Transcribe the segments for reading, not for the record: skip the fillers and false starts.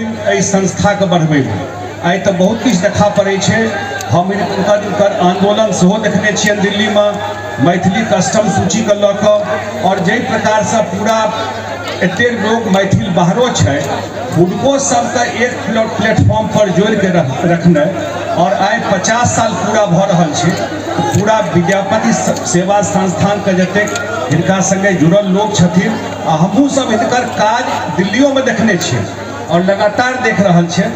एहि संस्थाके बढ़बैमे आइ तऽ बहुत किछु देखा पड़ै छै। हम हिनकर हिनकर आन्दोलन सेहो देखने छियनि दिल्लीमे मैथिली कस्टम सूचीके लऽ कऽ, आओर जाहि प्रकारसँ पूरा एतेक लोक मैथिल बाहरो छै हुनको सबके एक प्लेटफॉर्म पर जोड़िके रखनाइ, आओर आइ 50 साल पूरा भऽ रहल छै। पूरा विद्यापति सेवा संस्थानके जतेक हिनका सङ्गे जुड़ल लोक छथिन, आ हमहूँ सब हिनकर काज दिल्लियोमे देखने छियै आओर लगातार देख रहल छियै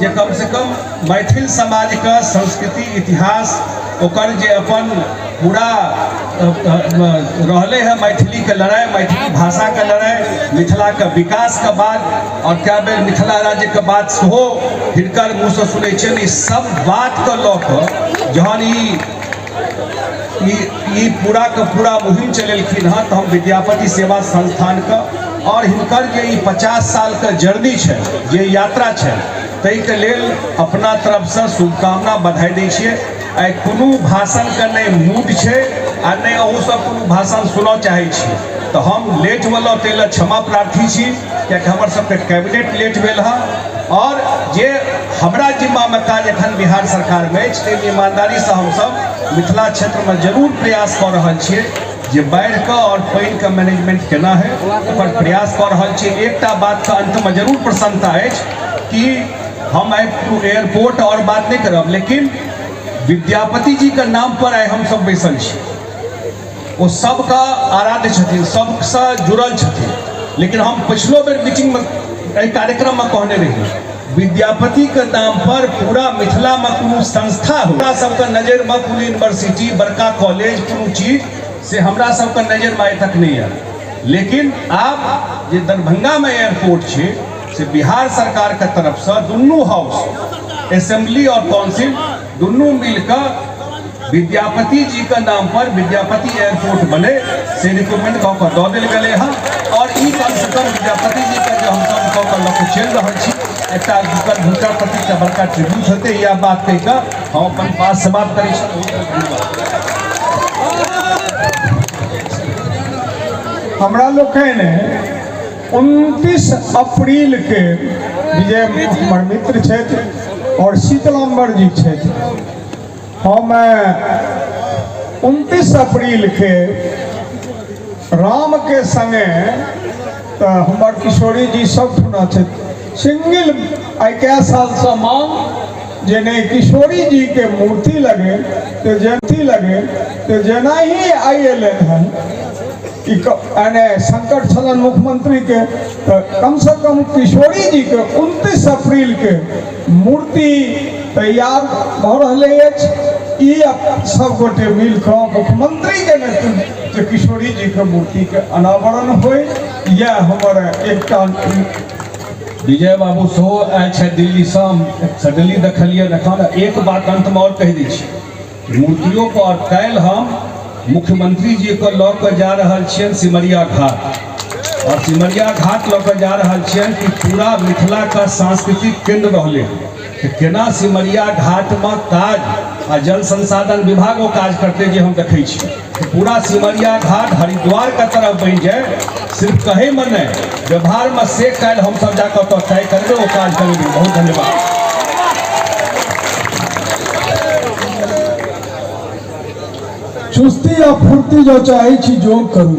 जे कमसँ कम मैथिल समाजके संस्कृति इतिहास ओकर जे अपन पूरा रहलै हँ मैथिलीके लड़ाइ, मैथिली भाषाके लड़ाइ, मिथिलाके विकासके बात, आओर कए बेर मिथिला राज्यके बात सेहो हिनकर मुँहसँ सुनै छियनि। ई सब बातके लऽ कऽ जहन ई ई पूरा के पूरा मुहिम चलेलखिन हँ, तऽ हम विद्यापति सेवा संस्थानके आओर हिनकर जे ई 50 सालके जर्नी छै, जे यात्रा छै, ताहिके लेल अपना तरफसँ शुभकामना बधाई दै छियै। आइ कोनो भाषणके नहि मूड छै आ नहि अहूँ सब कोनो भाषण सुनऽ चाहै छी, तऽ हम लेट भेलहुँ ताहि लए क्षमा प्रार्थी छी, कियाकि हमर सबके कैबिनेट लेट भेल हँ, आओर जे हमरा जिम्मामे काज एखन बिहार सरकारमे अछि ताहिमे ईमानदारीसँ हमसब मिथिला क्षेत्रमे जरूर प्रयास कऽ रहल छियै जे बाढ़िके आओर पानिके मैनेजमेंट केना होइ, ओकर प्रयास कऽ रहल छियै। एकटा बातके अन्तमे जरूर प्रसन्नता अछि कि हम आइ एयरपोर्ट आओर बात नहि करब, लेकिन विद्यापति जीके नाम पर आइ हमसब बैसल छी। ओ सबके आराध्य छथिन, सबसँ जुड़ल छथिन, लेकिन हम पछिलो बेर मीटिंगमे एहि कार्यक्रममे कहने रही, विद्यापतिके नाम पर पूरा मिथिलामे कोनो संस्था हो, हमरा सबके नजरिमे कोनो यूनिवर्सिटी, बड़का कॉलेज, कोनो चीज से हमरा सबके नजरिमे आइ तक नहि आयल। लेकिन आब जे दरभंगामे एयरपोर्ट छै से बिहार सरकारके तरफसँ दुनू हाउस, असेंबली और काउंसिल, दुनू मिलकर विद्यापति जी के नाम पर विद्यापति एयरपोर्ट बने से रिकमेंड कऽ कऽ दऽ देल गेलै हँ। और ई कम से कम विद्यापति जी के जे हमसब कऽ कऽ लऽ कऽ चलि रहल छी, एकटा हुनकर हुनकर प्रति एकटा बड़का ट्रिब्यूट हेतै। इएह बात कहि कऽ हम अपन बात समाप्त करै छी। बहुत बहुत धन्यवाद। हमरा लोकनि 29 अप्रैल के विजय हमर मित्र छथि और शीतलाम्बर जी छथि, हम 29 अप्रैल के राम के संगे तऽ हमर किशोरी जी सब ठुना छथि सिंगिल आइ कए सालसँ मांग जे नहि किशोरी जी के मूर्ति लगे, तऽ जयंती लगे, तऽ जेनाही आइ एलनि हन ई संकट छलनि मुख्यमंत्रीके, तऽ कमसँ कम किशोरी जीके 29 अप्रैलके मूर्ति तैयार भऽ रहलै अछि। ई सब गोटे मिल कऽ मुख्यमंत्रीके नेतृत्व जे किशोरी जीके मूर्तिके अनावरण होइ, इएह हमर एकटा। विजय बाबू सेहो आयल छथि दिल्लीसँ, हम सडनली देखलियै एखन। एक बात अन्तमे आओर कहि दै छी, मूर्तियों पर काल्हि हम मुख्यमंत्री जी के लऽ कऽ जा रहल छियनि सिमरिया घाट, और सिमरिया घाट लऽ कऽ जा रहल छियनि कि पूरा मिथिला का सांस्कृतिक केंद्र रहलै, तऽ केना सिमरिया घाटमे काज आ जल संसाधन विभाग ओ काज करतै जे हम देखै छी तऽ पूरा सिमरिया घाट हरिद्वार के तरफ बनि जाय, सिर्फ कहैमे नहि व्यवहारमे से काल्हि हमसब जाकऽ ओतऽ तय करबै, ओ काज करबै। बहुत धन्यवाद। चुस्ती आ फुर्ती जो चाहे छी योग करू।